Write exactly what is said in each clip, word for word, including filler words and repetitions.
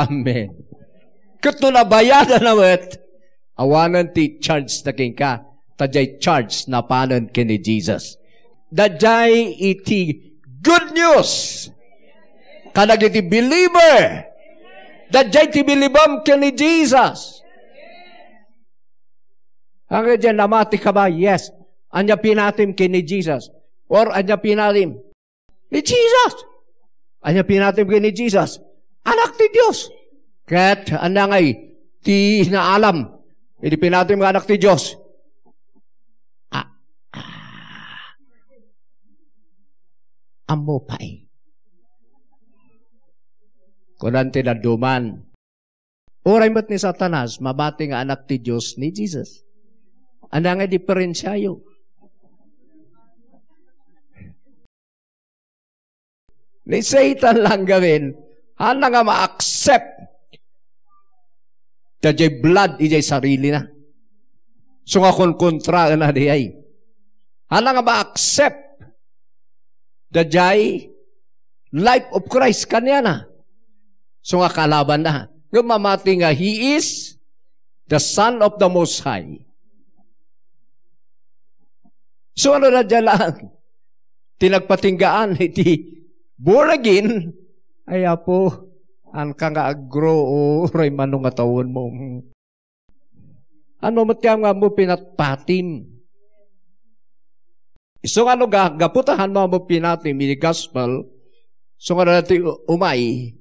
Amen. Ket no nabayadan na met, awanen ti charge na kenka, ta diay charge napanen ken ni Jesus. Daydiay iti good news kadagiti believer. Daydiay ti bilibam ken ni Jesus. Ang diyan, namati ka ba? Yes. Ania pinatim ken ni Jesus? Or ania pinatim? Ni Jesus. Ania pinatim ken ni Jesus? Anak ti Dios. Ket ania ngay ti naalam iti pinatim nga Anak ti Dios? Ah, ah. Ammo pay. Kunan ti naduman. Uray met ni Satanas, mabati nga anak ti Dios ni Jesus. Ania nga diferensiayo? Ni Satan lang gawin, haan na nga ma-accept daydiay blood idiay sarilina. So nga konkontraen na diay. Haan na nga ma-accept daydiay life of Christ kaniana. So nga kalaban na. Ngem mamati nga he is the Son of the Most High. So ano na dyan lang? Ti nagpatinggaan iti born again, ay, Apo, haan ka nga aggrow, uray mano nga tawenmo. Ano met kayat nga ammo pinatpatim? Isu nga no ga-, gapu ta haan mo ammo pinatim iti gospel, isu nga dayta umay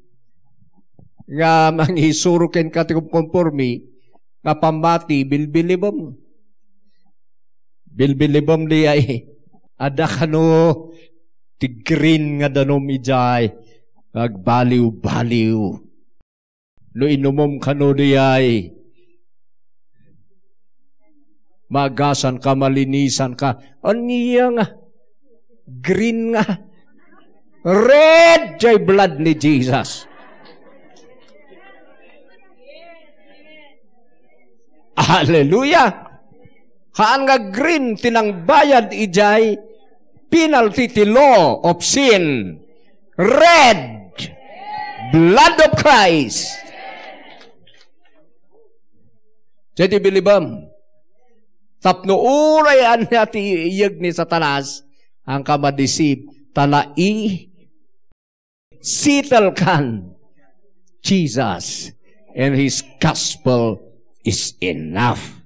nga mangisuro kenka ti kumkonforme nga pammati, bilbilibem. Bilbilibem diay, adda kano ti green nga danum idiay, agbaliw-baliw. No inumom kano diay, maagasan ka, malinisan ka. Ania nga green nga? Red diay blood ni Jesus. Hallelujah! Haan nga green ti nangbayad idiay penalty ti law of sin. Red blood of Christ. Diay ti bilibam. Tapno uray ania ti iyeg ni Satanas, haan ka ma-deceive, ta nai-, settle kan Jesus and His gospel is enough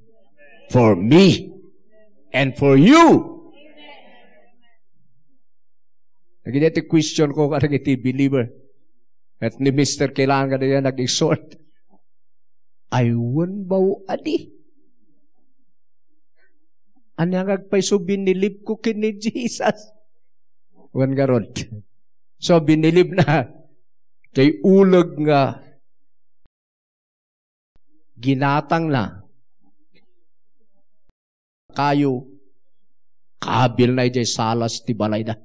for me and for you. Dagiti question ko kadagiti believer. Ket ni Mister kailangan kadagiti nag-exhort. Ay, wen ba o adi? Ania nga agpayso binilib ko ken ni Jesus? Wen garud. So, binilib na. Kay uleg nga ginatangna. Kayo, kabilna idiay salas ti balayda.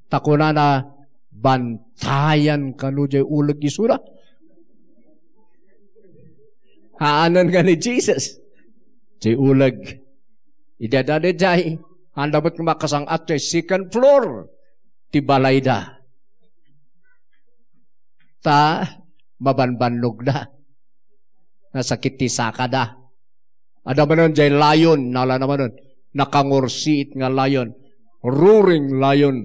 Ta kunana, bantayan kano diay uleg isuna. Haanen nga ni Jesus. Diay uleg. Idi adda diay, haan met nga makasang-at diay second floor ti balayda. Ta mabanbannogda. Nasakit ti sakada. Adda manen diay lion, nalana manen. Nakangursiit nga lion. Roaring lion.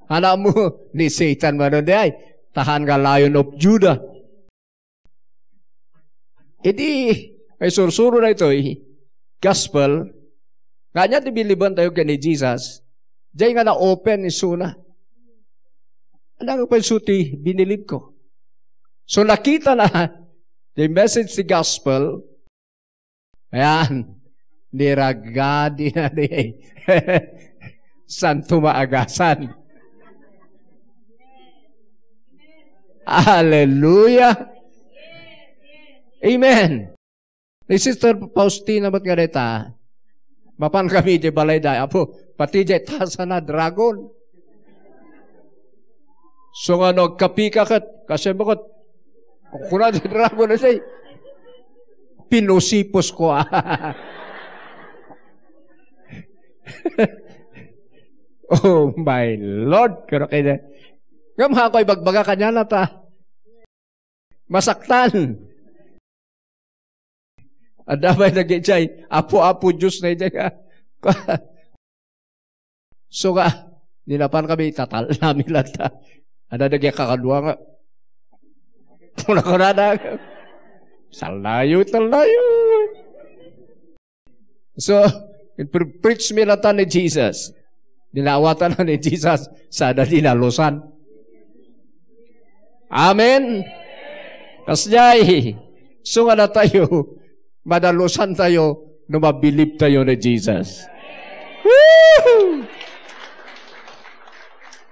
Haan mo, ni Satan manen diay. Ta haan nga Lion of Judah. Idi, ay sursuro daytoy gospel, nga ania ti bilibentayo ken ni Jesus, diay nga na-open isuna. Ania nga pay isu ti binilib ko? So, nakita na, the message ti gospel, ayan, niragadi na ni Santo Maagasan. Hallelujah! Amen. Ni Sister Faustina met nga dayta, mapan kami iti balayda, "Apo, pati diay tasana, dragon." So nga no, agkapika ket, kasem mo ket, kuna ti dragon, say, "Pinusipos ko, ah." Oh my Lord, kano kaya, Ngem hakoy bagbaga kaniana ta masaktan. Adda pay dagiti apo-apo Dios na iti ka. So nga, ni napan kami, tatalnami latta. Ada dagiti kakadua nga. Kuna-kuna na. Salayo, talayo. So, pre-, preach mi latta ni Jesus. Dinawatan na ni Jesus, sada dinalusan. Amen? Kasdiay, so nga natayo, madalusan tayo no mabilib tayo ni Jesus. Woohoo!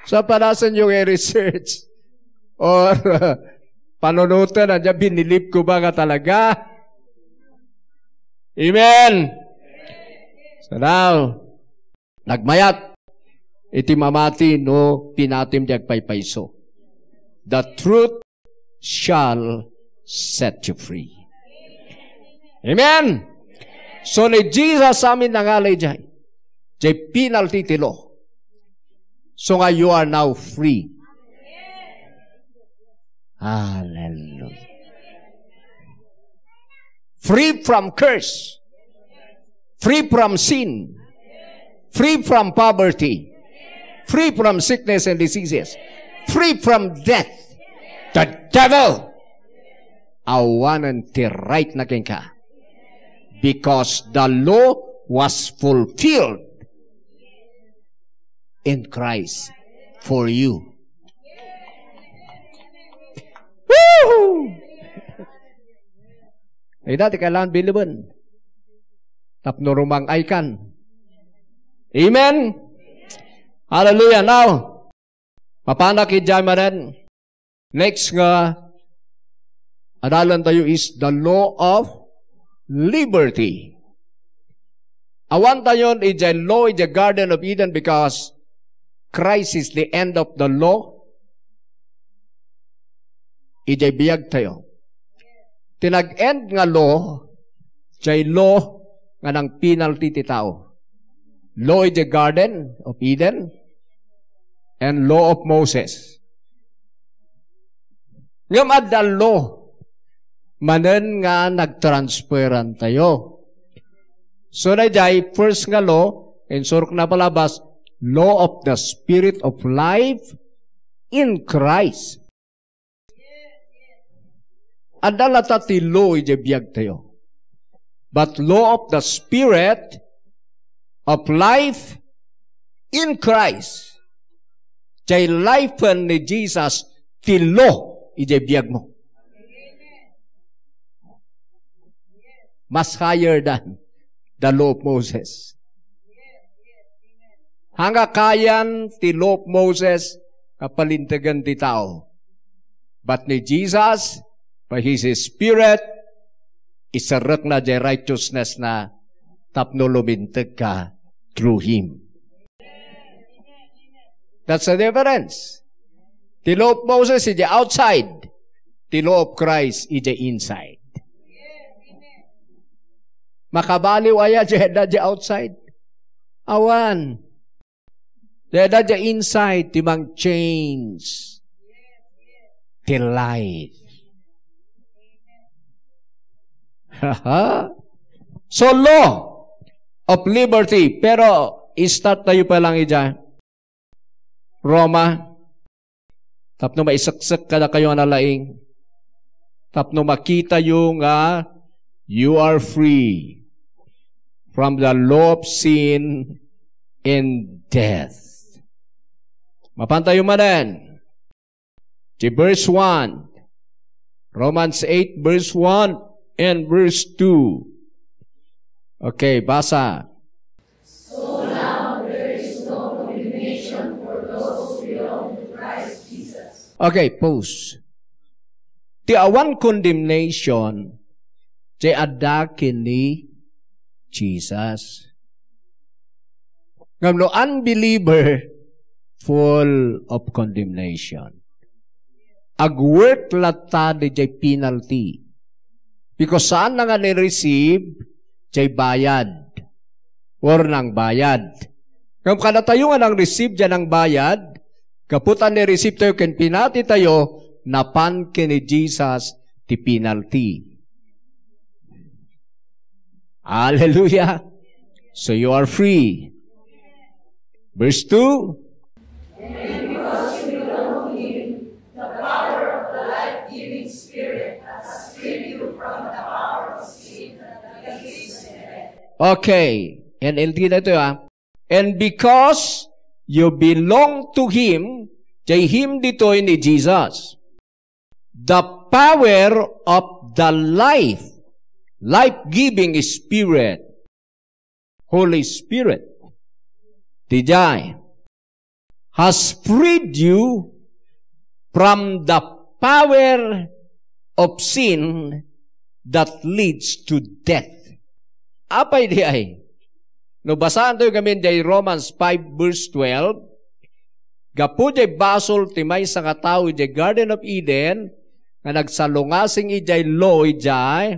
So, panasan yung i-research or panunutan na niya, binilib ko ba nga talaga? Amen. So now, nagmayat iti mamati no pinatim di agpaypayso. The truth shall set you free. Amen. So ni Jesus amin nangalay jay, jay penalty ti law. So nga you are now free. Hallelujah. Free from curse. Free from sin. Free from poverty. Free from sickness and diseases. Free from death. The devil. Awanen ti right na kenka. Because the law was fulfilled in Christ for you. Woohoo! Ay, dati kailangan biliben. Tapno rumang-aykan. Amen? Hallelujah. Now, mapanak idiay manen. Next nga adalan tayo is the law of liberty. Awan tayon idiay law idiay Garden of Eden because Christ is the end of the law idiay biag tayo. Ti nag-end nga law, jay law nga nang-penalty ti tao. Law idiay Garden of Eden and law of Moses. Ngem adda law manen nga nagtransferan tayo. So, daydiay, first nga law, insurok na palabas, law of the spirit of life in Christ. Adda latta ti law idiay biag tayo. But law of the spirit of life in Christ. Jay life-en ni Jesus ti law idiay biag mo. Mas higher than the law of Moses. Haan nga kayan ti law of Moses nga palintegen ti tao. But ni Jesus, by His Spirit, iserrekna jay righteousness na tapno luminteg ka through Him. That's the difference. Ti law of Moses, idiay outside. Ti law of Christ, idiay inside. Makabaliw aya jay adda jay outside? Awan. Jay adda jay inside, ti mang-change ti life. So, law of liberty. Pero, i-start tayo pa lang idiay Roma. Tapno maiseksek kadakayo a nalaing. Tapno makitayo nga you are free from the law of sin and death. Mapan tayo manen. Ti verse one. Romans eight, verse one and verse two. Okay, basa. So now there is no condemnation for those who belong to Christ Jesus. Okay, pause. Ti awan condemnation, ti adda ken ni Jesus. Ngem no unbeliever, full of condemnation. Ag-work latta diay penalty. Because saan na nga ni-receive diay bayad or nangbayad. Ngem kadatayo nga nang-receive diay nangbayad, Gapu ta ni-receive tayo ken pinati tayo, napan ken ni Jesus ti penalty. Hallelujah. So you are free. Verse two. Okay. N L T na ito, ah. And because you belong to Him, jay Him ditoy ni Jesus. The power of the life, life-giving Spirit, Holy Spirit, dijay, has freed you from the power of sin that leads to death. Apay diay? No, basaan tayo gamin diay Romans five verse twelve, gapu diay basol ti maysa nga tao idiay Garden of Eden, nga nagsalungasing idiay law idiay,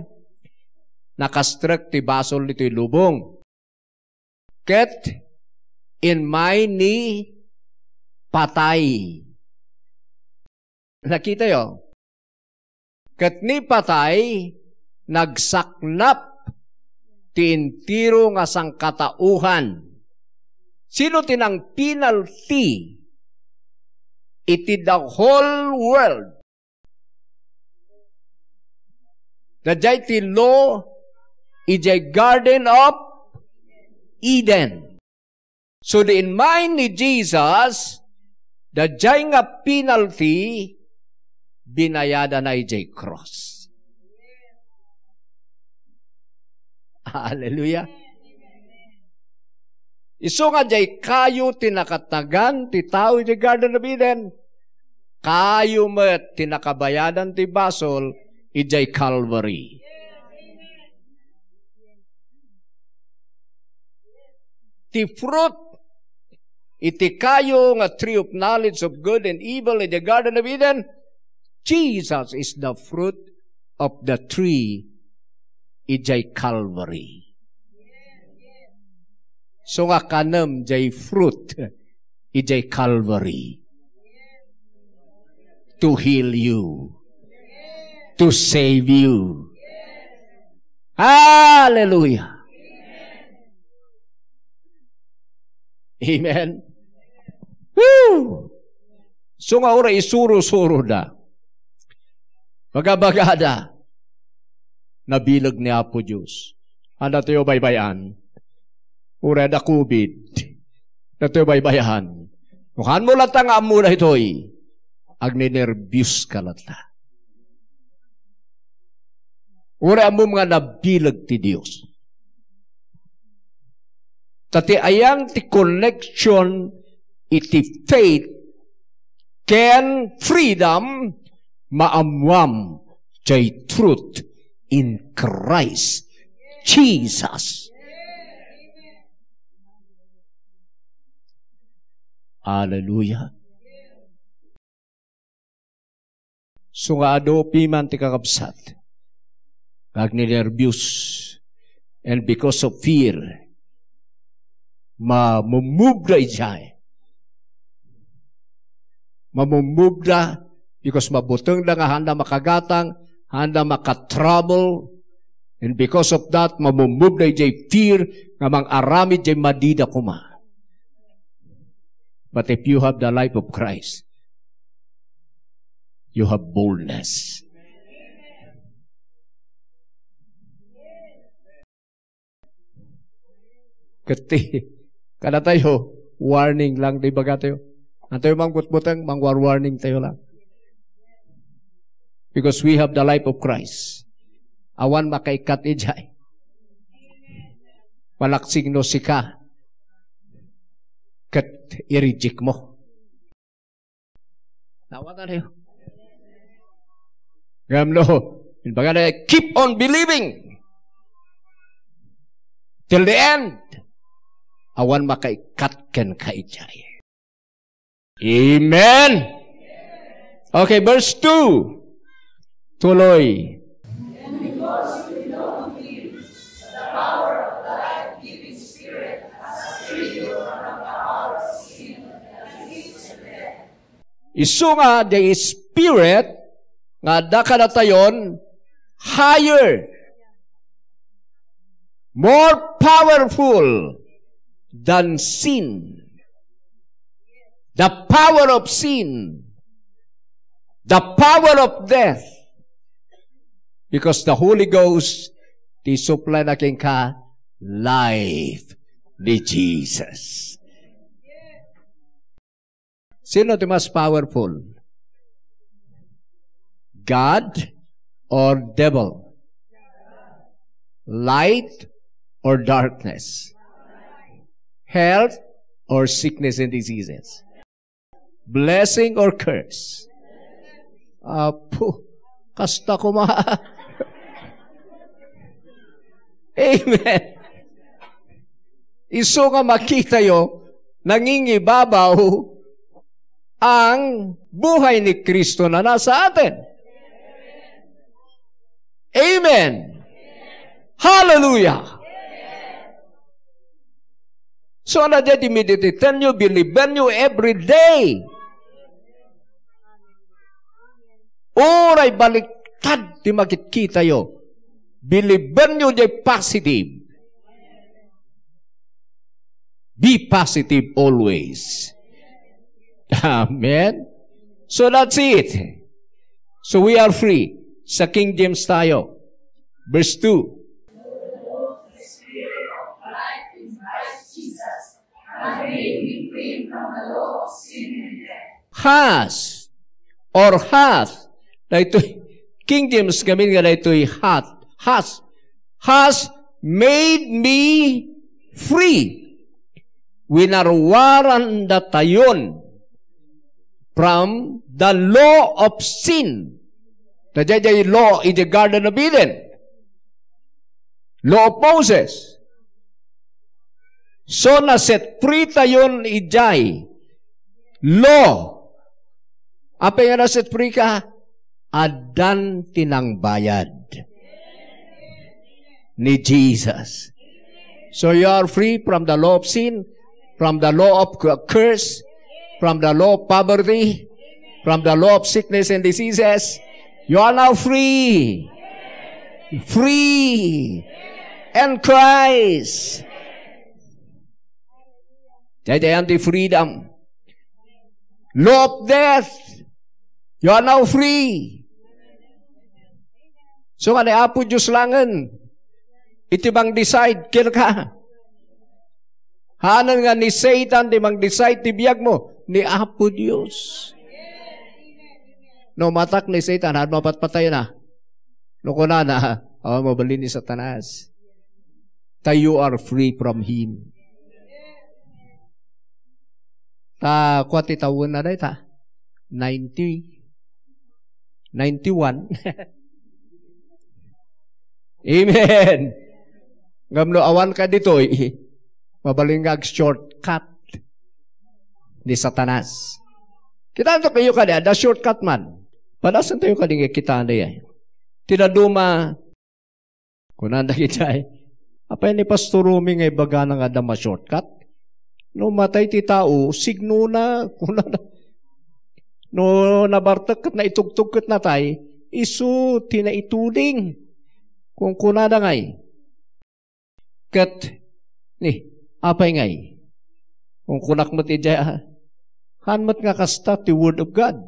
nakastrek ti basol ditoy lubong. Ket immay ni patay. Nakitayo? Ket ni patay, nagsaknap ti entero nga sangkatauhan. Sino ti nang-penalty iti the whole world? Daydiay ti law idiay Garden of Eden. So, di immay ni Jesus, daydiay nga penalty, binayadana idiay cross. Hallelujah. Isu nga diay kayo ti nakatnagan ti tao idiay Garden of Eden. Kayo met ti nakabayadan ti basol idiay Calvary. Ti fruit iti kayo nga tree of knowledge of good and evil in the Garden of Eden, Jesus is the fruit of the tree idiay Calvary. So nga kanem diay fruit idiay Calvary to heal you, to save you. Hallelujah. Amen. Woo! So nga uray isuro-suroda, bagabagada, nabileg ni Apo Dios. Adda tayo baybay-an. Uray adda covid. Adda tayo baybay-an. No kaanmo latta nga ammo daytoy, agninerbios ka latta. Uray ammom nga nabileg ti Dios. Ta ti ayan ti connection iti faith ken freedom, maammuam diay truth in Christ Jesus. Hallelujah. So nga adu piman ti kakabsat nga agninerbios, and because of fear, mamumubda idiay. Mamumubda because mabutengda nga haanda makagatang, haanda maka-trouble, and because of that, mamumubda idiay fear nga mang-aramid diay madida koma. But if you have the life of Christ, you have boldness. Ket ti, kada tayo, warning lang ti ibaga tayo. Antayo mangbutbuteng, mangwarwarning tayo lang. Because we have the life of Christ. Awan makaikkat idiay. Malaksigno sika ket i-reject mo. Nawatan tayo. Ngem no, imbaga na, keep on believing till the end. Awan makaikkat kenka idiay. Amen. Okay, verse two. Tuloy. Isu nga the Spirit nga adda kadatayon higher, more powerful than sin. The power of sin, the power of death, because the Holy Ghost ti supply na kenka life ni Jesus. Sino ti mas powerful? God or devil? Light or darkness? Health or sickness and diseases? Blessing or curse? Apo, kasta kuma. Amen. Isu nga makitayo, nangingibabaw ang buhay ni Kristo na nasa atin. Amen. Hallelujah. So, ano dyan, di meditatenyo, believe-enyo every day. Uray baliktad ti makitkitayo. Believe-enyo di positive. Be positive always. Amen? So that's it. So we are free. Sa King James tayo. Verse two. Has or hath. Daytoy, King James gamin nga daytoy hath. Has. Has made me free. Winarwaran datayon from the law of sin. Daydiay law iti Garden of Eden. Law of Moses. So, na-set free tayon idiay law. Apay nga na-set free ka? Addan ti nangbayad ni Jesus. So you are free from the law of sin, from the law of cu-, curse, from the law of poverty, from the law of sickness and diseases. You are now free. Free. And Christ. Daydiay ti freedom. Law of death. You are now free. So nga ni Apo Dios langen iti mang-decide kenka. Haanna nga ni Satan ti mang-decide ti biagmo, ni Apo Dios. No, matak ni Satan, haan mapatpatayna. No, kunana, awan mabalin ni Satanas. Ta you are free from him. Ta, kua ti tawenna dayta? Ninety. Ninety-one. Amen. Ngem no awanka ditoy, mabalin nga ag-shortcut ni Satanas. Kitaenyo kadi, adda shortcut man. Padasentayo kadi nga kitaenyo. Ti dadduma, kunana dagiti ay, "Apay ni Pastor Romy nga ibagana nga adda ma-shortcut? No matay ti tao, signona," kunana. "No nabartek ket naitugtog ket natay, isu ti naituding." Kunkunada ngay. Ket, ni, apay ngay? Kunkunak met idiay, ah, haan met nga kasta ti Word of God.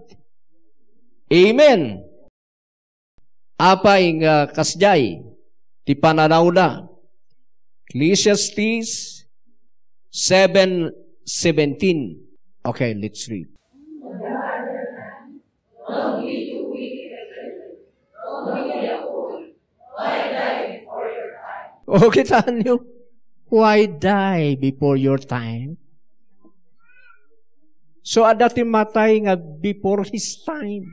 Amen. Apay nga kasdiay ti pananawda? Ecclesiastes seven seventeen. Okay, let's read. O, kitaenyo? Why die before your time? So, adda ti matay nga before his time.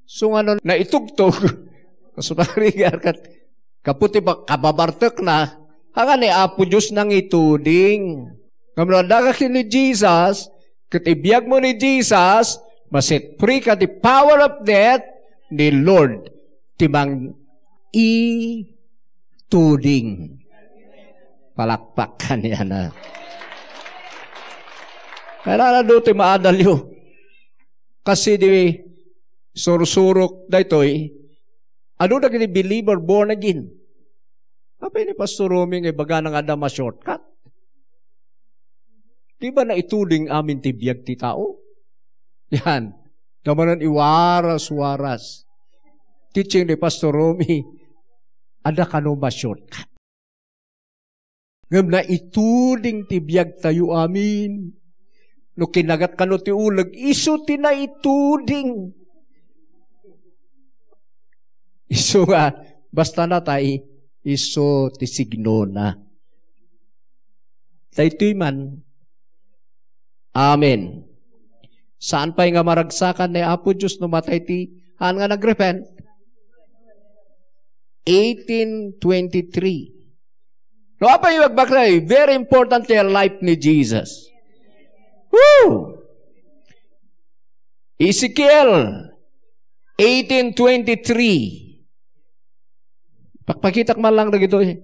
So, nga no, naitugtog. Kasu parigar kat, kapu ti ba-, kababartek na, hanga ni Apo Dios nangituding. Ngem no adda ka ken ni Jesus, ket ibiag mo ni Jesus, ma-set free ka ti power of death, ni Lord ti mang-ituding. Palakpak kaniana. Kailangan adu ti maadalyo. Kasi di sursurok daytoy, adu dagiti believer born again. Apay ni Pastor Romy nga ibagana nga adda ma-shortcut? Di ba naituding amin ti biag ti tao? Yan. Damanan iwaras-waras. Teaching ni Pastor Romy, adda kano ma-shortcut. Ngem naituding ti biagtayo amin. No kinagat kano ti uleg, isu ti naituding. Isu nga, basta natay, isu ti signona. Daytoy man. Amen. Saan pay nga maragsakan ni Apo Dios no matay ti haan nga nagrepent? Eighteen twenty-three. No, apay nga agbaknay, very important ti life ni Jesus. Woo! Ezekiel eighteen twenty-three. Pakpakitak man lang dagitoy.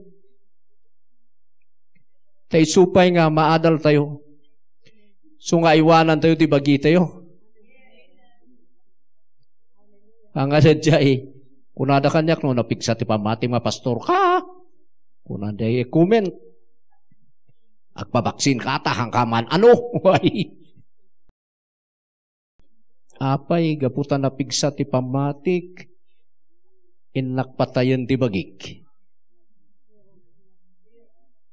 Ta isu pay nga maadal tayo. So nga aywanan tayo ti bagi tayo. Ang nga sadya eh, kunada kaniak no napigsa ti pamati nga pastor ka. Kunada eh, comment. Agpabaksin ka ta, hangka man ano. Apay, gapu ta napigsa ti pammatik, innak patayen ti bagik.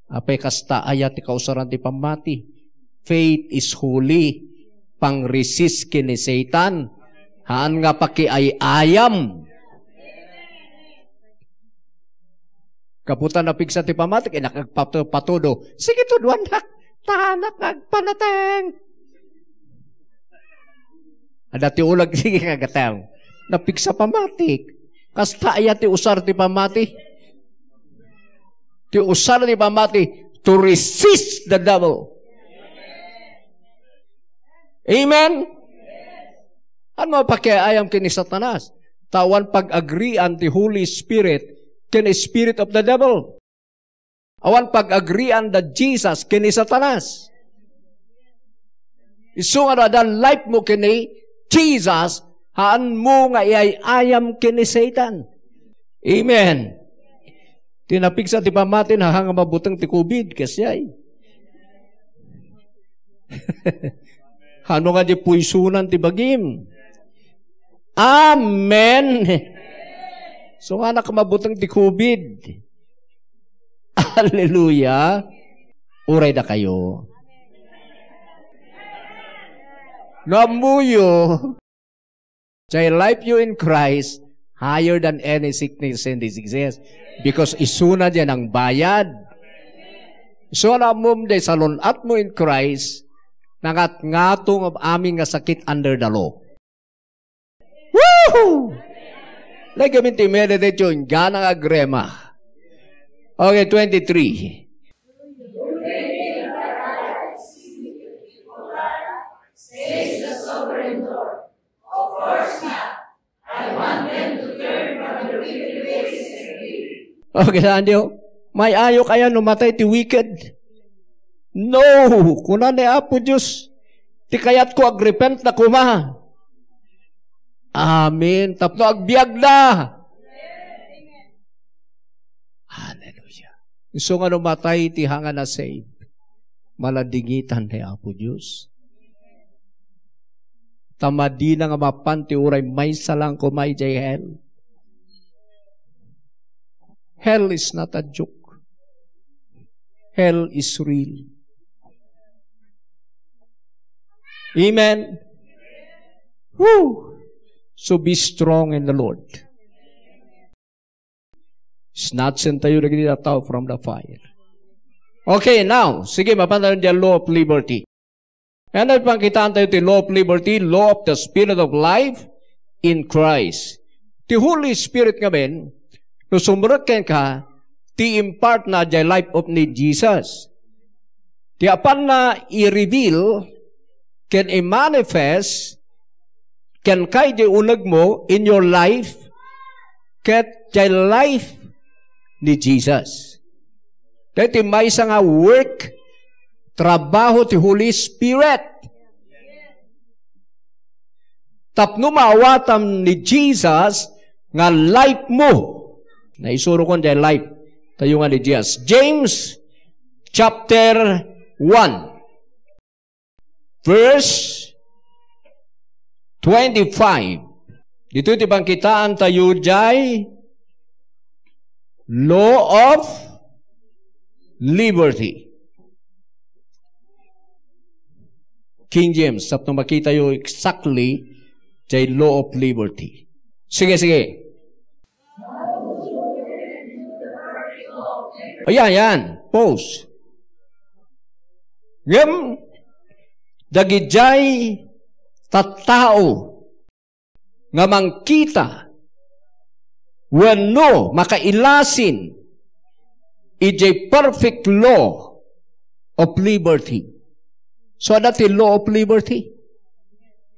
Apay, kasta aya ti kausaran ti pammati? Faith is holy. Pangresist ken ni Satan. Haan nga pakiay-ayam. Gapu ta napigsa ti pammatik, innak agpatu-, patudo. Sige, tuduannak. Tanak agpanateng. Adda ti uleg, sige nga gateng. Napigsa pammatik. Kasta aya ti usar ti pammati? Ti usar ti pammati to resist the devil. Amen? Ano mapakiayam ken ni Satanas? Ta awan pag-agrian ti Holy Spirit ken Spirit of the Devil. Awan pag-agrian da Jesus ken ni Satanas. Isu nga no adda life mo ken ni Jesus, haan mo nga iay-ayam ken ni Satan. Amen. Ti napigsa ti pammatin, haan nga mabuteng ti covid, kasjay. Ano nga di puisonan ti bagim? Amen. So, nga nakmabuteng ti covid. Hallelujah. Uray da kayo. No ammoyo, jay life you in Christ higher than any sickness and diseases. Because isuna diay nangbayad. Isuna ammom jay salun-at mo in Christ, nangatngato nga amin nga sakit under the law. Woohoo! Like kami ti meditation, gana nga agrema. Okay, twenty-three. Says the sovereign Lord. Of course not. I want them to turn from their wicked ways and believe. Okay, saan diyo? May ayok aya no matay ti wicked? No! Kuna ni Apo Dios, ti kayatko, agrepent na koma. Amen. Tapno agbiag da. Hallelujah. Isu nga no matay ti hanga na save, maladingitan ni Apo Dios. Ta madina nga mapan ti uray maysa lang koma idiay hell. Hell is not a joke. Hell is real. Amen. Woo! So be strong in the Lord. Snatchen tayo dagiti tattao from the fire. Okay, now, sige, mapan tayo diay law of liberty. Ano pangkitaan tayo ti law of liberty? Law of the Spirit of life in Christ. Ti Holy Spirit ngamin, no sumrek kenka, ti impart na diay life of ni Jesus. Ti apan na i-reveal ken i-manifest kenka idiay unegmo, in your life, ket diay life ni Jesus. Daytoy maysa nga work, trabaho ti Holy Spirit. Tapno maawatam ni Jesus nga life mo. Naisurokon diay life tayo nga ni Jesus. James chapter one, verse twenty-five. Dito ti pangkitaan tayo diay law of liberty. King James, tapno makita yo exactly diay law of liberty. Sige, sige. Ayan, yan. Pause. Ngem, dagidiay tattao nga mangkita wenno makailasin idiay perfect law of liberty. So, adda ti law of liberty.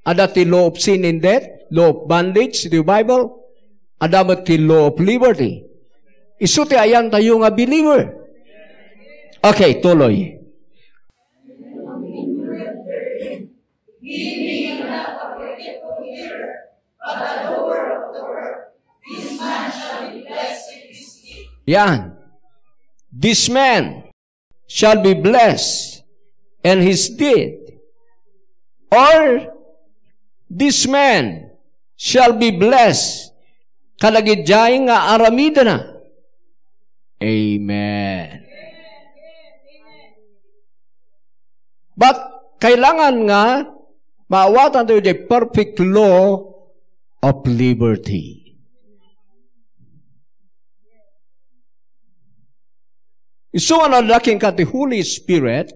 Adda ti law of sin and death, law of bondage, iti Bible. Adda met ti law of liberty. Isu ti ayantayo nga believer. Okay, tuloy. Yan. This man shall be blessed and his deed. Or, this man shall be blessed kadagidiay nga aramidena. Amen. But kailangan nga maawatantayo diay perfect law of liberty. Isu nga no adda kenka ti Holy Spirit,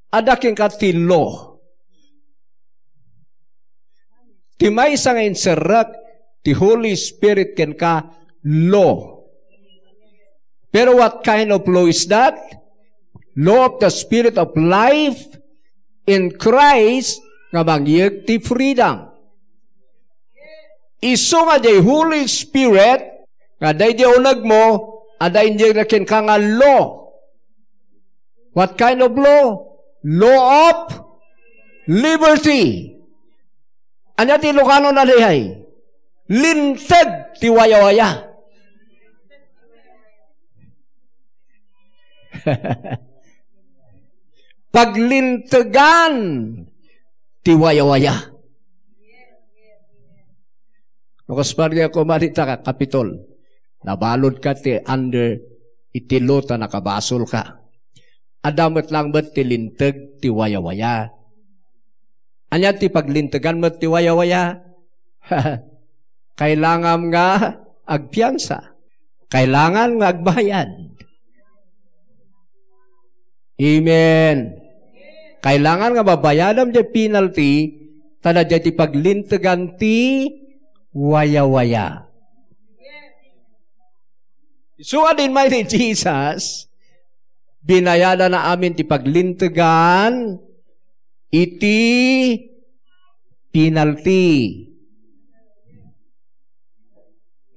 adda kenka ti law. Ti maysa nga inserrek ti Holy Spirit kenka, law. Pero what kind of law is that? Law of the Spirit of life in Christ nga mangyeg ti freedom. Isu nga diay Holy Spirit nga adda idiay unegmo, adda inyegna kenka nga law. What kind of law? Law of liberty. Ania ti Ilocano na diay? Linteg ti wayawaya. Paglintegan ti wayawaya. No, kasparya ko, marita ka, Kapitol. Nabalud ka ti under iti luta, nakabasol ka. Adda met lang met ti linteg ti wayawaya. Ania ti paglintegan met ti wayawaya? Kailangam nga agpiansa. Kailangan nga agbayad. Amen. Kailangan nga mabayadam diay penalty, ta na diay ti paglintegan ti wayawaya. Isu nga dimmay ni Jesus, binayadana amin ti paglintegan iti penalty.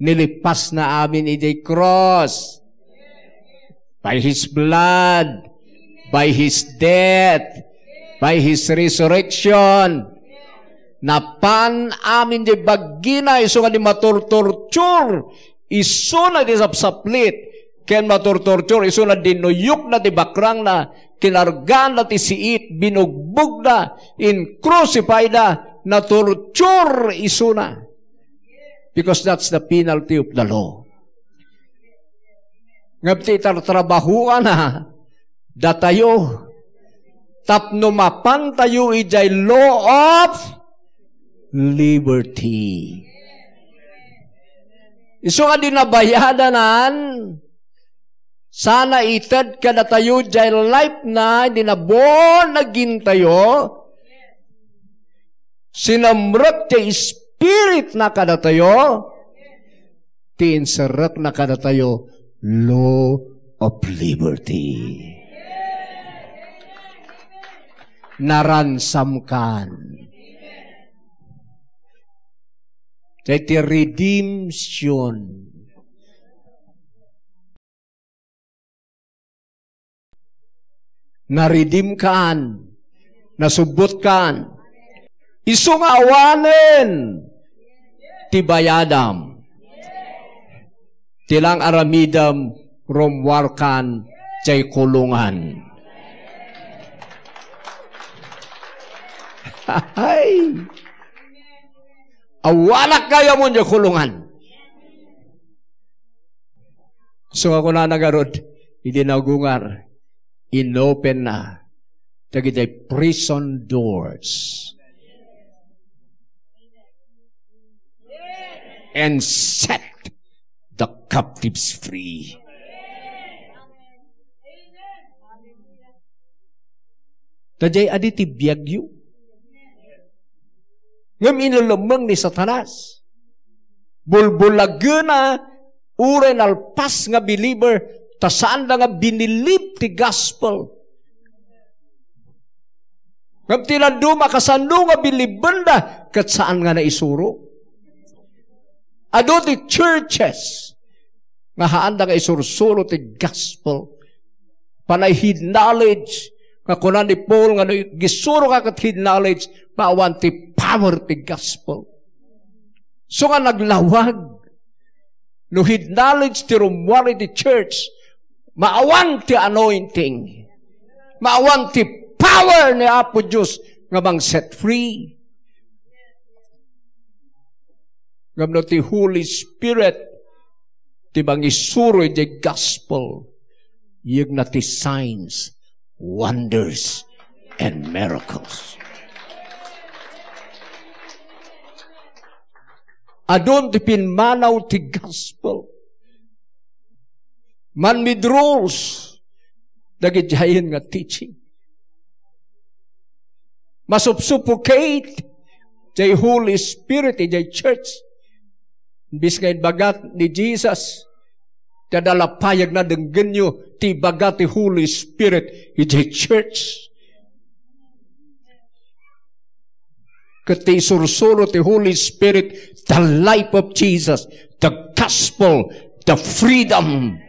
Nilippasna amin idiay cross. By His blood, by His death, by His resurrection, napan amin diay baggina, isu nga di maturturtur, isuna di sapsaplit, ken maturturtur, isuna di nuyokna ti bakrangna, kinargana ti siit, binugbogda, in-crucifyda, naturtur isuna. Because that's the penalty of the law. Ngem ti itartrabahoanna datayo tapno mapantayo idiay law of liberty. Isu nga di nabayadanan, sana ited kadatayo diay life na, di na born again tayo, sinemrek ti Spirit na kadatayo, ti inserrek na kadatayo, law of liberty. Naransamkan. Diay ti redemption. Naridimkan, nasubbotkan. Isu nga awanen ti bayadam. Ti lang aramidem, rummuarkan jay kulungan. Ay! Awanak gayam jay kulungan. So, ako na nagarod, idi nagungar, inopen na dagiti prison doors and set the captives free. Daydiay adi ti biagyo. Ngem inulemmeng ni Satanas. Bulbulagena uray nalpas nga believer, ta saanda nga binilib ti gospel. Ngem ti dadduma, kasano nga bilibenda ket saan nga naisuro? Adu ti churches nga haanda nga isursuro ti gospel. Panay head knowledge, nga kuna ni Paul nga no isuroka ket head knowledge, maawan ti power ti gospel. So nga naglawag, no head knowledge ti rummuar iti church, maawan ti anointing. Maawan ti power ni Apo Dios nga mang-set free. Ngem no ti Holy Spirit ti mangisuro iti gospel, yegna ti signs, wonders, and miracles. Adun ti pimmanaw ti gospel. Man-withdraws dagiti ayan nga teaching. Masupsupocate ti Holy Spirit idiay church. Imbes nga ibaga ni Jesus, ti adda la payagna, denggenyo ti ibaga ti Holy Spirit idiay church. Ket ti isursuro ti Holy Spirit, the life of Jesus, the gospel, the freedom.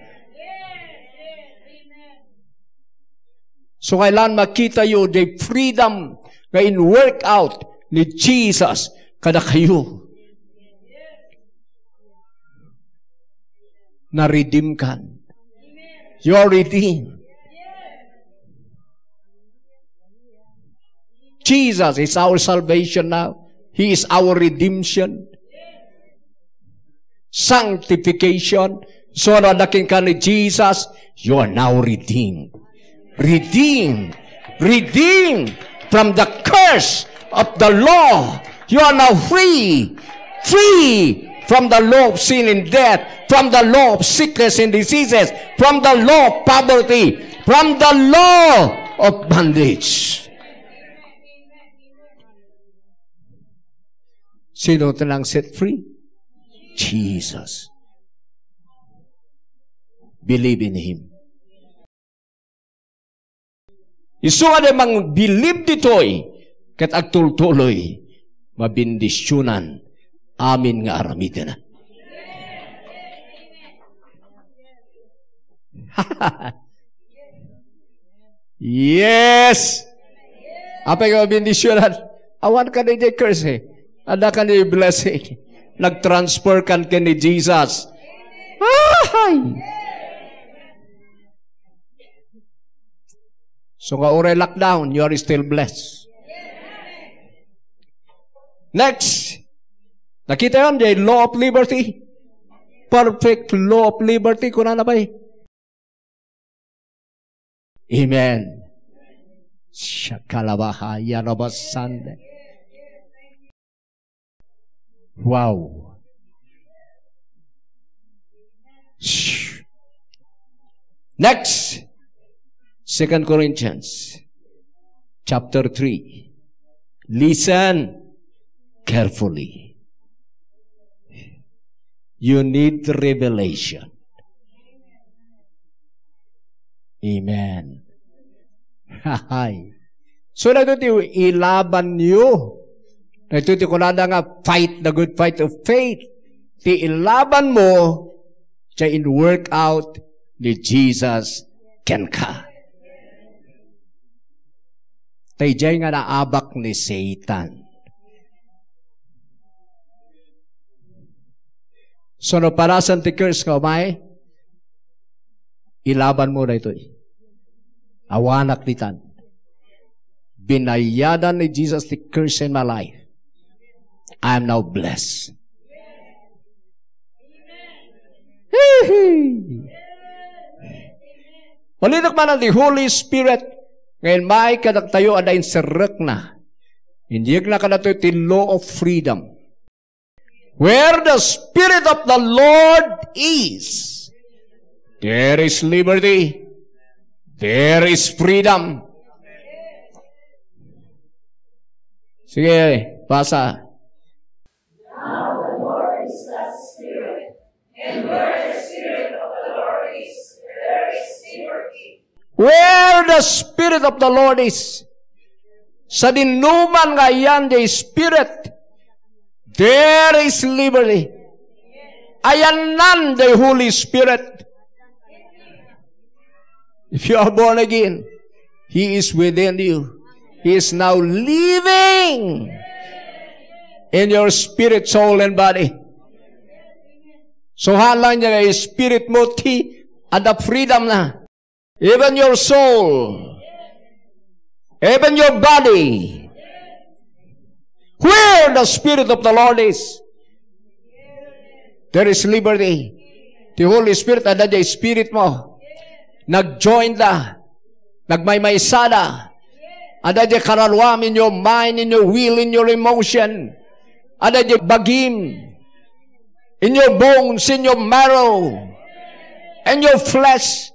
So, kailangan makitayo diay freedom nga in-work out ni Jesus kadakayo. Na-redeem kan. You are redeemed. Jesus is our salvation now. He is our redemption. Sanctification. So, no adda kenka ni Jesus, you are now redeemed. Redeemed. Redeemed from the curse of the law. You are now free. Free from the law of sin and death, from the law of sickness and diseases, from the law of poverty, from the law of bondage. Sino ti nang-set free? Jesus. Believe in Him. Isu nga di mangbilib ditoy, ket agtultuloy, mabendisionan amin nga aramidena. Yes! Apay nga mabendisionan? Awan kadi diay curse, eh. Adda kadi blessing. Nag-transfer kan ken ni Jesus. Ay! So nga uray lockdown, you are still blessed. Next. Nakitayon, the law of liberty. Perfect law of liberty. Kunana pay. Amen. Shakalabaha, yarabasande. Wow. Next, Second Corinthians chapter three. Listen carefully. You need revelation. Amen. Hahay. So, daytoy ti ilabanyo. Daytoy ti kunada nga, "Fight the good fight of faith." Ti ilabanmo, ti in-work out ni Jesus kenka. Tay jay nga naabak ni Satan. So, no parasan ti curse nga umay, ilabanmo daytoy. Awanak ditan. Binayadan ni Jesus the curse in my life. I am now blessed. Hihi! Ulitek man, the Holy Spirit nga immay kadatayo adda inserrekna. Inyegna kadatayo ti law of freedom. Where the Spirit of the Lord is, there is liberty. There is freedom. Sige, basa. Now the Lord is the Spirit, and where the Spirit of the Lord is, there is liberty. Where the Spirit of the Lord is, sadinoman nga ayan the Spirit, there is liberty. Ayannan the Holy Spirit. If you are born again, He is within you. He is now living in your spirit, soul, and body. So, haan lang nga spirit mo ti adda freedom na. Even your soul, even your body. Where the Spirit of the Lord is, there is liberty. Ti Holy Spirit, adda diay spirit mo. Nag-join da. Nagmaymaysa da. Adda diay kararuam in your mind, in your will, in your emotion. Adda diay bagim. In your bones, in your marrow, and your flesh,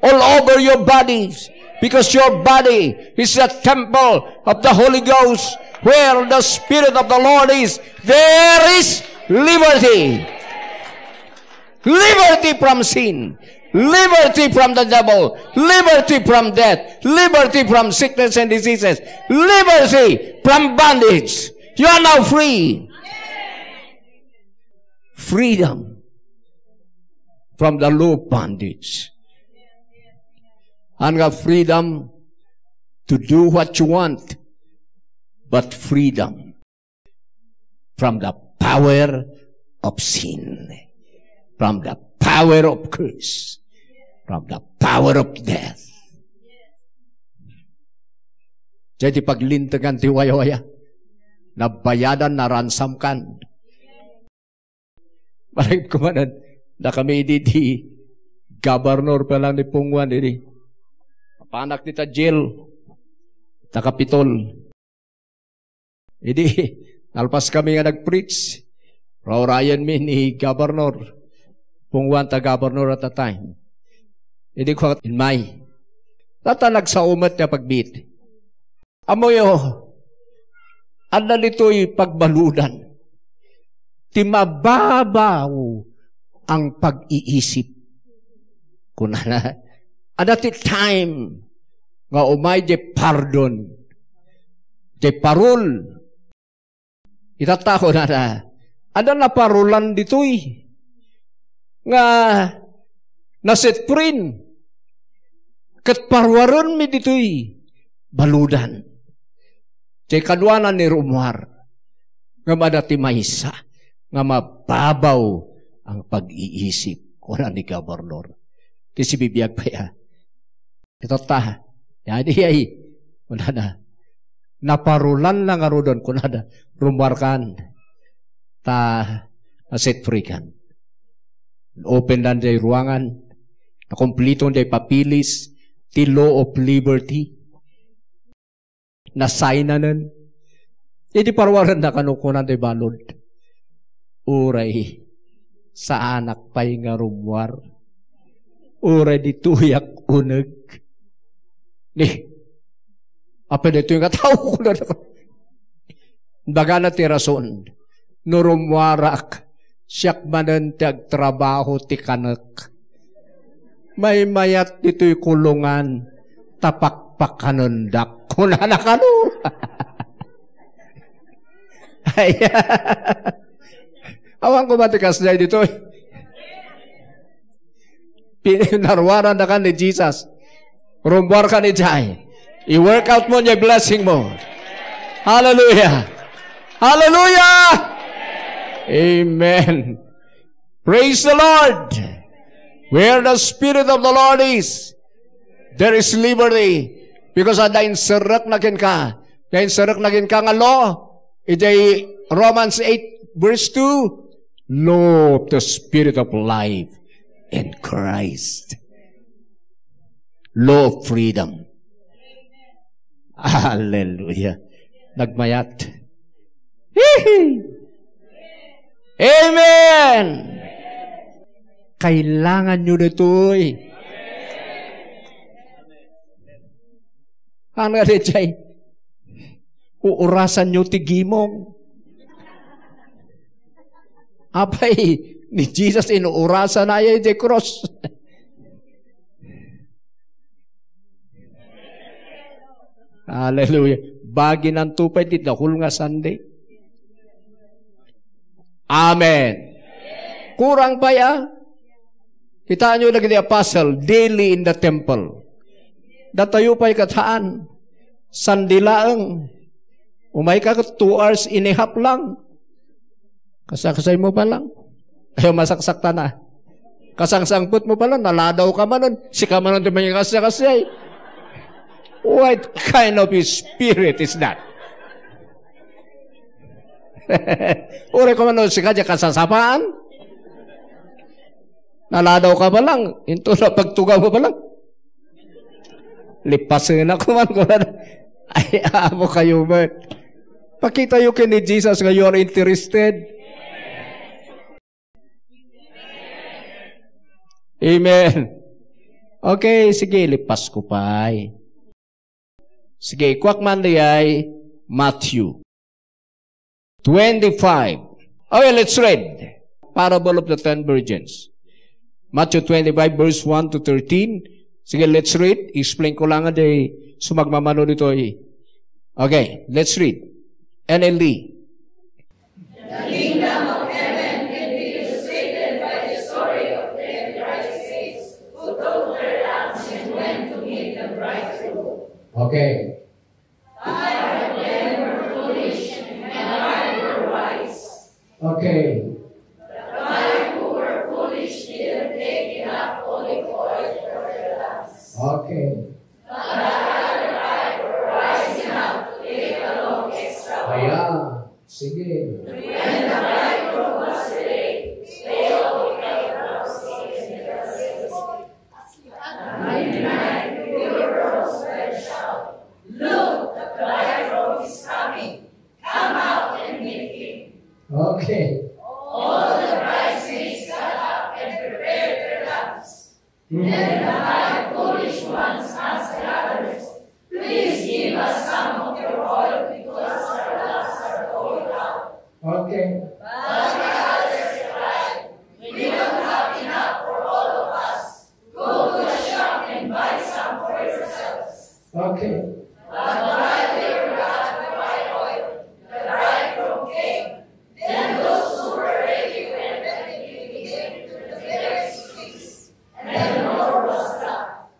all over your bodies, because your body is a temple of the Holy Ghost. Where the Spirit of the Lord is, there is liberty. Liberty from sin, liberty from the devil, liberty from death, liberty from sickness and diseases, liberty from bondage. You are now free. Freedom from the law of bondage. And nga freedom to do what you want, but freedom from the power of sin, from the power of curse, from the power of death. Diay ti paglintegan ti wayawaya. Nabayadan, naransamkan. Maragid ko manen, dakami idi ti gobernador pa lang ni Pung Juan idi. Apanak dita jail, ta Kapitol. Idi, nalpaskami nga nag-preach, raurayenmi ni Gobernador Pung Juan, ta Gobernador at the time. Idi ko, "Immay." Tata nagsao met ti pagbiit. Ammoyo, adda ditoy pagbaludan ti mababaw ang pag-iisip. Kunana, adda ti time nga umay diay pardon, diay parol. Itatta, kunana, adda naparolan ditoy nga naset free. Ket paruarenmi ditoy baludan. Diay kaduanan ni rummuar, ngem adda ti maysa nga mababaw ang pag-iisip, kuna ni Gobernador. Ti sibibiag pay a, itatta, yadi ay, kunana, naparolan la ngaruden, kunana, rummuarkan, ta naset free kan. Open dan diay ruangan, nakumpliton diay papeles, ti law of liberty. Nasignanen. Idi paruarenna kano, kunan ti balud, "Uray saanak pay nga rummuar. Uray ditoyak uneg." Ni, "Apay daytoy nga tao?" kunana. Bagana ti rason. "No rummuarak, siak manen ti agtrabaho ti kanek. Maymayat ditoy kulungan, ta pakpakanendak," kunana kano. Ay, awan ko ba ti kasdiay ditoy? Pin-, naruaranna kan ni Jesus. Rummuarkan idiay. I-work out mo diay blessing mo. Hallelujah. Hallelujah. Amen. Praise the Lord! Where the Spirit of the Lord is, there is liberty. Because adda inserrekna kenka. Adda inserrekna kenka nga law. Idiay Romans eight verse two, law of the Spirit of life in Christ. Law of freedom. Hallelujah. Nagmayat. Hihi! Amen! Kailangan nyo ditoy. Ano nga di jay? Uurasan nyo ti gimong. Apay, ni Jesus inuurasan na jay cross. Hallelujah. Baginanto pay ti dakul nga Sunday. Amen. Kurang pay a. Kitaenyo dagiti apostle, daily in the temple. Datayo pay ket haan. Sunday laeng. Umayka ket two hours and a half lang. Kasakasay mo pa lang. Ayaw masaksaktana. Kasangsangpet mo pa lang, naladaw ka manen, sika manen ti mangikasakasay. What kind of spirit is that? Uray ko manen, sika diay kasasapaan? Naladaw ka pa lang, into na pagtugaw mo pa lang. Lipasen ako man, kuwan. Ay, amo kayo, man. Pakita yo ken ni Jesus nga you are interested. Amen. Okay, sige, lipas ko pay. Sige, kuak man diay Matthew twenty-five. Okay, let's read. Parable of the Ten Virgins. Matthew twenty-five, verse one to thirteen. Sige, let's read. Explain ko lang nga di sumagmamano ditoy. Okay, let's read. N L T. The kingdom of heaven can be illustrated by the story of ten wise men who took their lamps and went to meet the bridegroom. Okay. Five of them were foolish and five were wise. Okay. The five who were foolish didn't take enough olive oil for their lamps. Okay. But the other five were wise enough to take along extra oil. Ayan. Sige. When the bridegroom was ready, they all fell down and fell asleep. At midnight, the virgins cried out, "Look, the bridegroom is coming. Come out and meet him." Okay. All the bridesmaids got up and prepared their lamps. Then the five foolish ones asked the others, "Please give us some of your oil because our lamps are going out." Okay. But the others replied, "We don't have enough for all of us. Go to the shop and buy some for yourselves." Okay. But while they were at the buy oil, the bridegroom came. Then those who were ready went and began to prepare his feast. And the door was locked.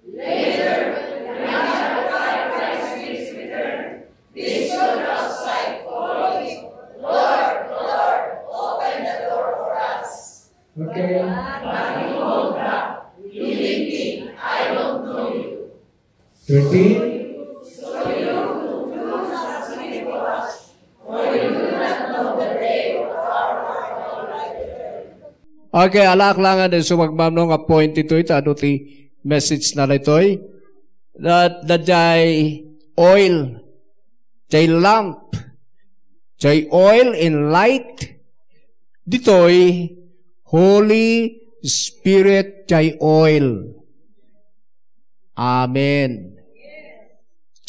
Later, when the five bridesmaids returned, they stood outside, calling, "Lord, Lord, open the door for us." Okay. But he called back, "Leave me, I don't know you." Thirteen. Okay, alaak lang nga sumagmamano nga point itoy, ta adu ti message na ditoy. That, that jay oil, jay lamp, jay oil in light, ditoy Holy Spirit jay oil. Amen.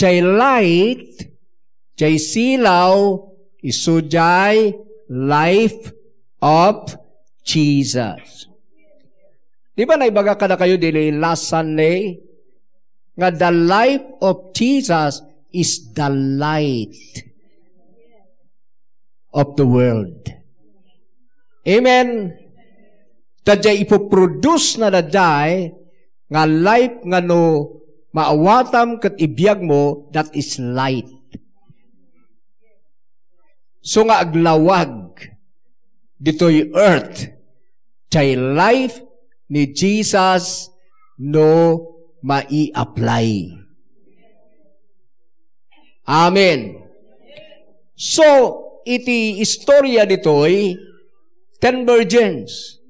Jay light, jay silaw, isu jay life of Jesus. Di ba naibaga kadakayo dili last Sunday nga the life of Jesus is the light of the world? Amen. Dayjay ipoproduce na dayjay nga life nga no maawatam ket ibiag mo, that is light. So nga aglawag ditoy earth, Jay life ni Jesus no mai-apply. Amen. So, iti istorya ditoy, ten virgins.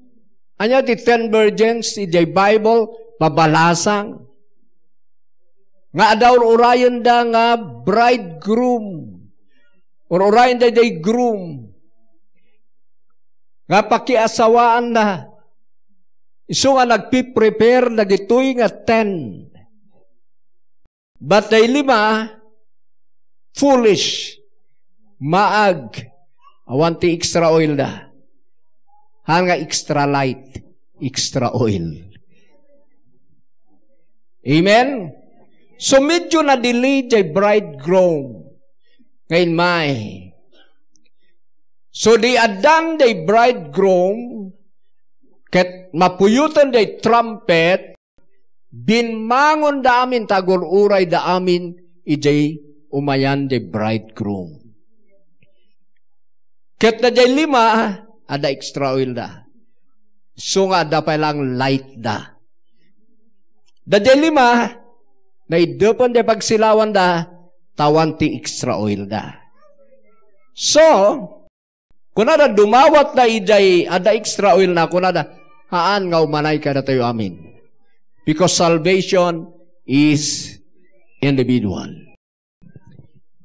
Ania ti ten virgins idiay Bible? Mabalasang. Nga adda ur-urayenda nga bridegroom. Ur-urayenda idiay groom. Nga pakiasawaanna. Isu nga nagpiprepare dagitoy nga ten. But day lima, foolish, maag, awan ti extra oil da. Han nga extra light, extra oil. Amen? So, medyo na-delay jay bridegroom. Ngayon, may. So, di addan jay bridegroom, ket mapuyoten jay trumpet, Binmangonda amin, ta agur-urayda amin idiay umayan ti bridegroom. Ket daydiay lima, adda extra oil da. So nga, adda pay lang light da. Daydiay lima, naidepen ti pagsilawan da, ta awan ti extra oil da. So, Kunada, dumawatda idiay adda extra oil na, kunada, "Haan nga umanay kadatayo amin." Because salvation is individual.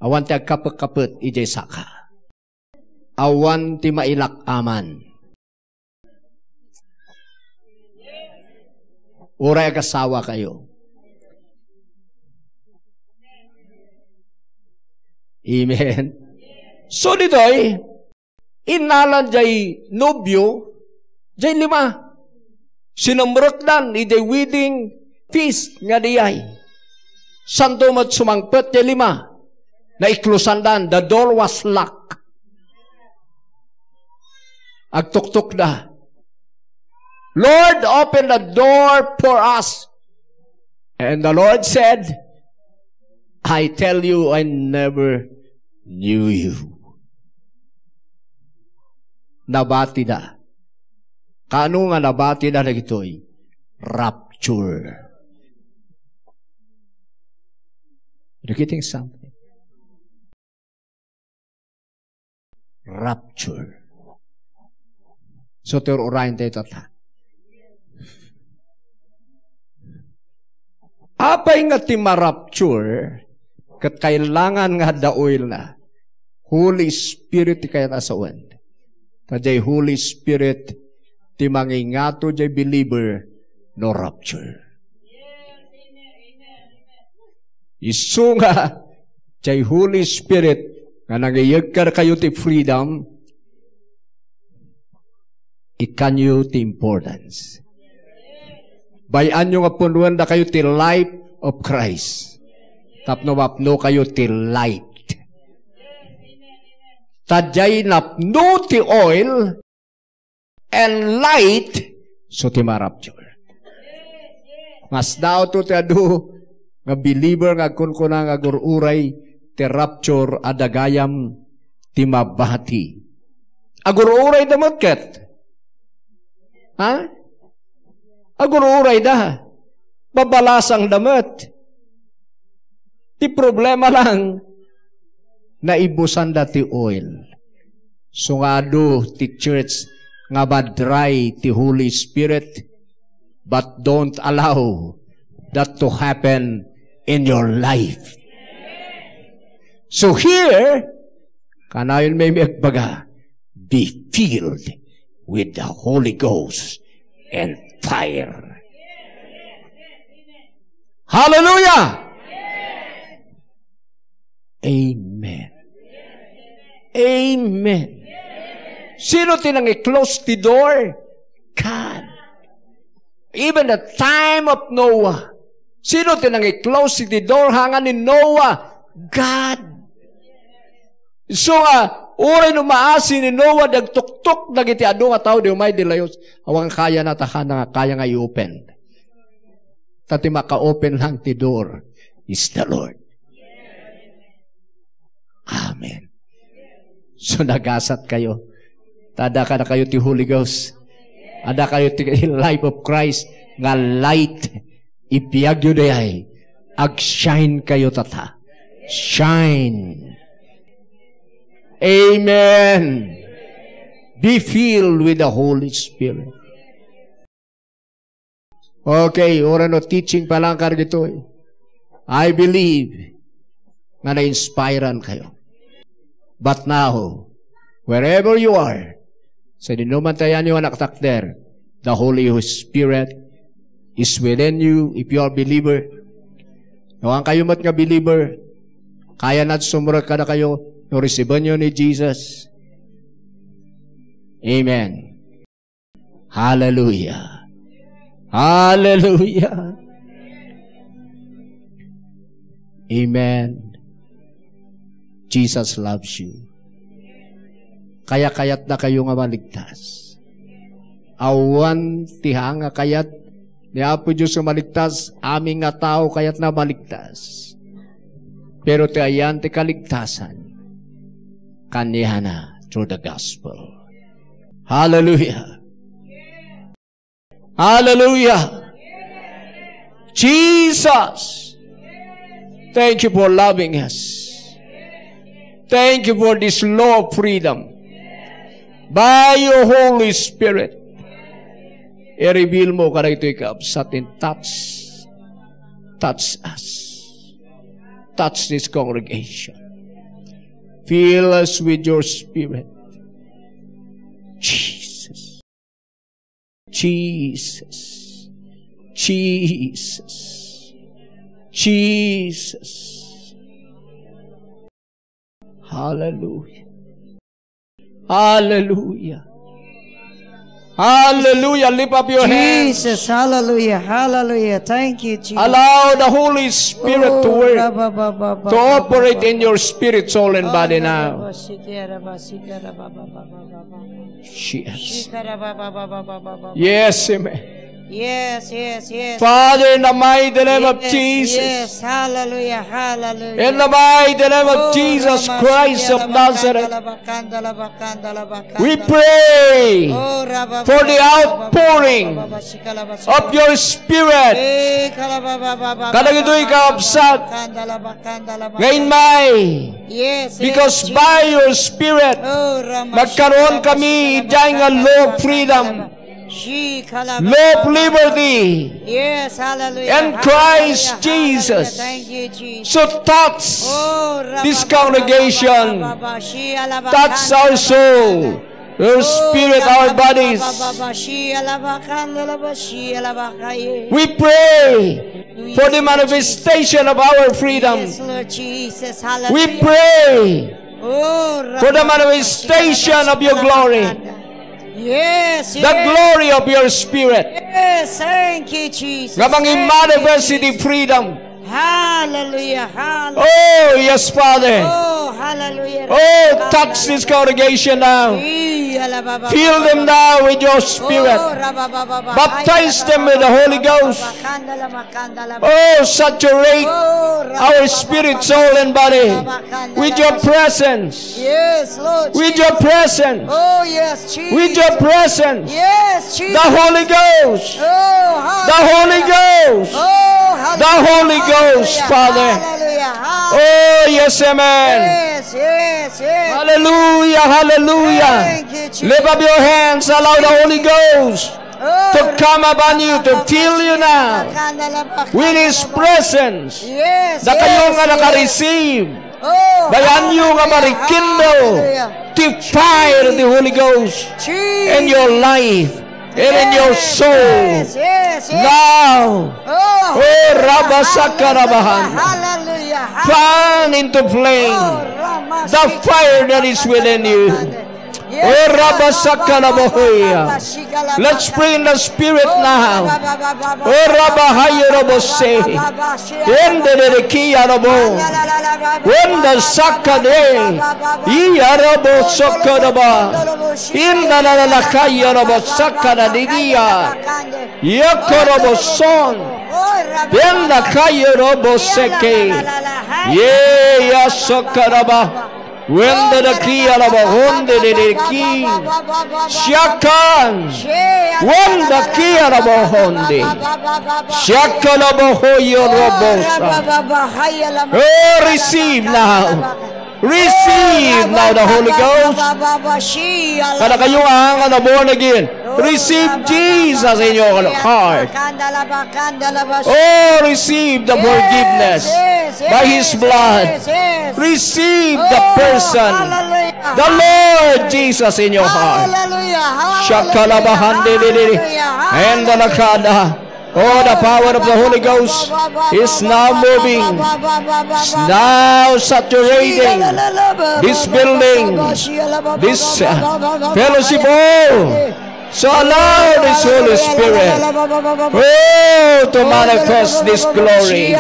Awan ti agkapet-kapet idiay saka. Awan ti mailak-aman. Uray agasawa kayo. Amen. So, ditoy, Innalan jay nobio, jay lima. Sinumrekdan idiay wedding feast nga diay. Santo met sumangpet jay lima. Naiklosandan, the door was locked. Agtuktokda. "Lord, open the door for us." And the Lord said, "I tell you, I never knew you." Nabatida. Kaano nga nabatida dagitoy? Rapture. Are you getting something? Rapture. So, ti ur-urayen tayo, tata. Apay nga ti ma-rapture, ket kailangan nga adda oil na? Holy Spirit ti kayat a sawen. Ta diay Holy Spirit ti mangingato diay believer no rapture. Isu nga, diay Holy Spirit nga nangiyeg kadakayo ti freedom, ikkanyo ti importance. Bay-anyo nga punuen dakayo ti life of Christ. Tapno mapno kayo ti light. Ta diay napno ti oil, and light, so ti ma-rapture. Masdaawto ti adu nga believer nga agkunkuna nga agur-uray ti rapture, adda gayam ti mabati. Agur-urayda met ket. Ha? Agur-urayda. Babalasangda met. Ti problema lang, naibusanda ti oil. So nga adu ti church nga madry ti Holy Spirit, but don't allow that to happen in your life. So here, kanayon may agbaga, "Be filled with the Holy Ghost and fire." Hallelujah! Amen. Amen. Sino ti nangi-close ti door? God. Even the time of Noah. Sino ti nangi-close ti door hanga ni Noah? God. Isu nga, uray no maasi ni Noah, dagtuktok dagiti adu nga tao, di umay di layos. Awan kaya na ta, kana nga kaya nga i-open. Ta ti maka-open lang ti door is the Lord. Amen. So, nagasat kayo. Tada ka na kayo ti Holy Ghost. Adda kayo ti life of Christ nga light. Ibiagyo dayay. Agshine kayo tata. Shine. Amen. Be filled with the Holy Spirit. Okay, uray no teaching pa lang kadagitoy. I believe nga na-inspiran kayo. But now, wherever you are, sa dinuman tayan yung anak takder, the Holy Spirit is within you if you are believer. No, ang kayo met nga believer, kaya na sumurot kada kayo, no, resiben nyo ni Jesus. Amen. Hallelujah. Hallelujah. Amen. Jesus loves you. Kaya kayat na kayo nga maligtas. Awan ti ha nga kayat ni Apo Dios nga maligtas, amin nga tao kayat na maligtas. Pero ti ayan ti kaligtasan, kaniana through the gospel. Hallelujah. Hallelujah. Jesus, thank you for loving us. Thank you for this law of freedom. By your Holy Spirit, i-reveal mo kadagitoy kabsat and touch, touch us. Touch this congregation. Fill us with your Spirit. Jesus. Jesus. Jesus. Jesus. Hallelujah. Hallelujah. Hallelujah. Lift up your hands. Jesus, hallelujah, hallelujah. Thank you, Jesus. Allow the Holy Spirit to work, to operate in your spirit, soul, and body now. Yes. Yes, amen. Yes, yes, yes. Father, in the mighty name of Jesus. Yes, hallelujah, hallelujah. In the mighty name of Jesus Christ of Nazareth, we pray for the outpouring of your Spirit. Kadagitoy kabsat nga immay. Yes, because by your Spirit, magkaroon kami idiay nga law of freedom. Law of liberty. Yes, hallelujah. And Christ Jesus. Thank you, Jesus. So touch this congregation. Touch our soul, our spirit, our bodies. We pray for the manifestation of our freedom. Yes, Lord Jesus. Hallelujah. We pray for the manifestation of your glory. Yes, the glory of your spirit. Yes, thank you, Jesus. Nga mangimanifest iti freedom. Hallelujah, hallelujah. Oh, yes, Father. Oh, hallelujah. Oh, touch this congregation now. Fill them now with your spirit. Baptize them with the Holy Ghost. Oh, saturate our spirit, soul, and body with your presence. Yes, Lord. With your presence. Oh, yes, Jesus. With your presence. Yes, Jesus. The Holy Ghost. Oh, hallelujah. The Holy Ghost. Oh, hallelujah. The Holy Ghost, Father. Hallelujah. Oh, yes, amen. Yes, yes, yes. Hallelujah, hallelujah. Thank you, Jesus. Lift up your hands, allow the Holy Ghost to come upon you, to fill you now with His presence. Yes, dakayo nga naka-receive, bayanyo nga marikindo ti fire of the Holy Ghost in your life and in your soul. Now, oh, Rabasakarabahan, fan into flame the fire that is within you. Oh, Rabasakalabohoya. Let's pray in the spirit now. Oh, Rabahayo Rabose. In the Dedekia Rabo. In the Sakade. Iya Rabo Sokodaba. In the Lalakaya Rabo Sakada Didia. Yakorobo Son. In the Kaya Rabo Seke. Ye Yasokaraba. Wenda da kia la bahonde de de ki. Siakan. Wenda kia la bahonde. Siaka la bahoyo robosa. Oh, receive now. Receive now the Holy Ghost. Kada kayo nga nga na born again, receive Jesus in your heart. Oh, receive the forgiveness by His blood. Receive the person, the Lord Jesus in your heart. Shakalabahande. And the nakada. Oh, the power of the Holy Ghost is now moving, is now saturating this building, this uh, fellowship hall. So allow this Holy Spirit, oh, to manifest this glory,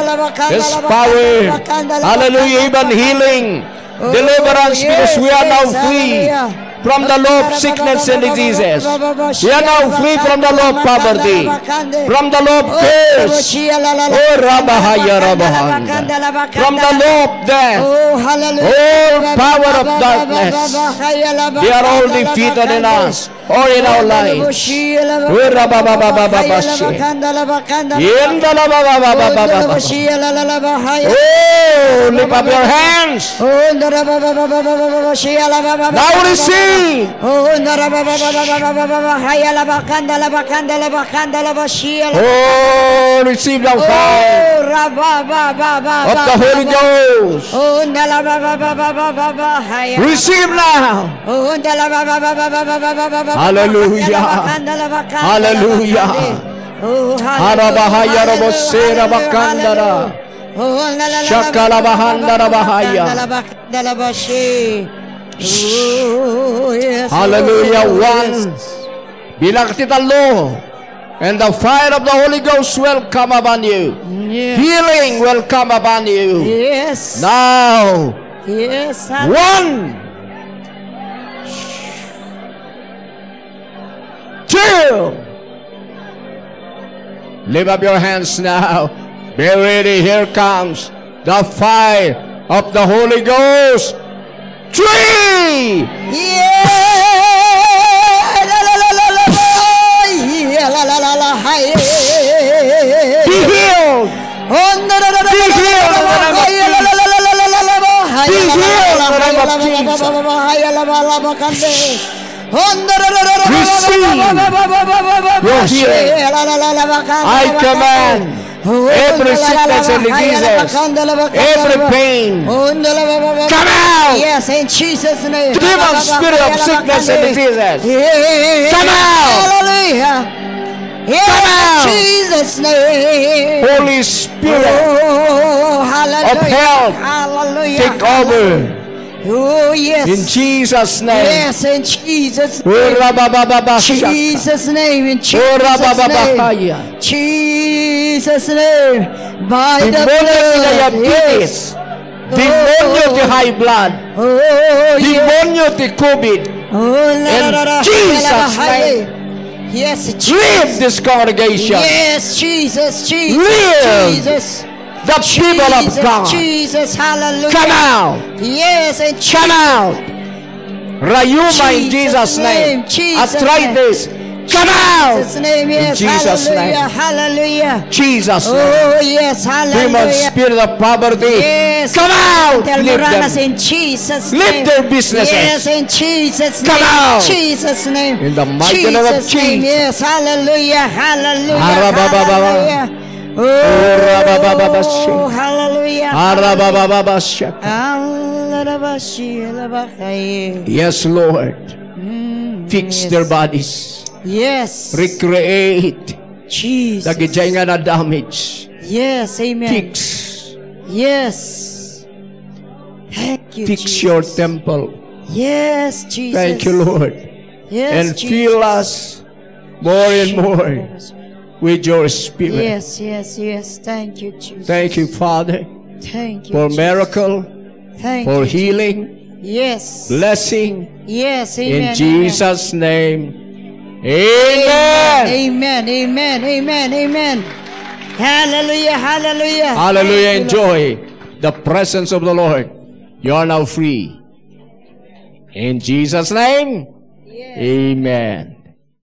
this power. Hallelujah, even healing. Deliverance, because we are now free from the law of sickness and diseases. We are now free from the law of poverty, from the law of curse. Oh, Rabahaya Rabahanda. From the law of death. All power of darkness. They are all defeated in us or in our lives. Ura ba ba ba ba ba ba shi. Yenda la ba ba ba ba ba ba ba. Oh, lift up your hands. Now receive. Oh, receive the fire of the Holy Ghost. Receive now. Hallelujah. Hallelujah. Harabahaya robosera bakandara. Shakalabahandara bahaya. Hallelujah. One. Bilak ti tallo. And the fire of the Holy Ghost will come upon you. Yes. Healing will come upon you. Yes. Now. Yes. One. Two. Lift up your hands now. Be ready. Here comes the fire of the Holy Ghost. Three. Yeah. La, la, la, la, la, la. Yeah, la, la, la, la, hi. Be healed. Be healed in the name of Jesus. Be healed in the name of Jesus. Receive your healing. I command every sickness and diseases, every pain, come out. Yes, in Jesus' name. Demon spirit of sickness and diseases, come out. Hallelujah. Yes, come out. In Jesus' name. Holy Spirit of health, take over. Oh, yes. In Jesus' name. Yes, in Jesus' name. Ura ba ba ba ba shaka. Jesus' name, in Jesus' name. Ura ba ba ba haya. Jesus' name. By the blood. Demonyo ti diabetes. Yes. Demonyo ti high blood. Oh, yes. Demonyo ti COVID. Oh, la, la, la, la. In Jesus' name. Yes, Jesus. Leave this congregation. Yes, Jesus, Jesus, leave. Jesus. The people of God. Jesus, hallelujah. Come out. Yes, and come out. Rayuma in Jesus' name. Jesus' name. Arthritis. Come out. Jesus' name, yes. In Jesus' name. Hallelujah. Hallelujah. Jesus' name. Oh, yes. Hallelujah. Demon spirit of poverty. Yes. Come out. Leave them. In Jesus' name. Leave their businesses. Yes, in Jesus' name. Come out. Jesus' name. In the mighty name of Jesus. Yes. Hallelujah. Hallelujah. Arabababa. Hallelujah. Oh, Arabababa. Hallelujah. Arabababa. Hallelujah. Yes, Lord. Mm, fix their bodies. Yes. Recreate. Jesus. Dagiti nga na-damage. Yes, amen. Fix. Yes. Thank you, Jesus. Fix your temple. Yes, Jesus. Thank you, Lord. Yes, Jesus. And fill us more and more with your Spirit. Yes, yes, yes. Thank you, Jesus. Thank you, Father, for miracle, for healing, blessing. Thank you, Jesus. Thank you, Jesus. Yes, amen, amen. In Jesus' name. Amen. Amen, amen, amen, amen. Hallelujah, hallelujah. Hallelujah. Thank you, Lord. Enjoy the presence of the Lord. You are now free. In Jesus' name, amen.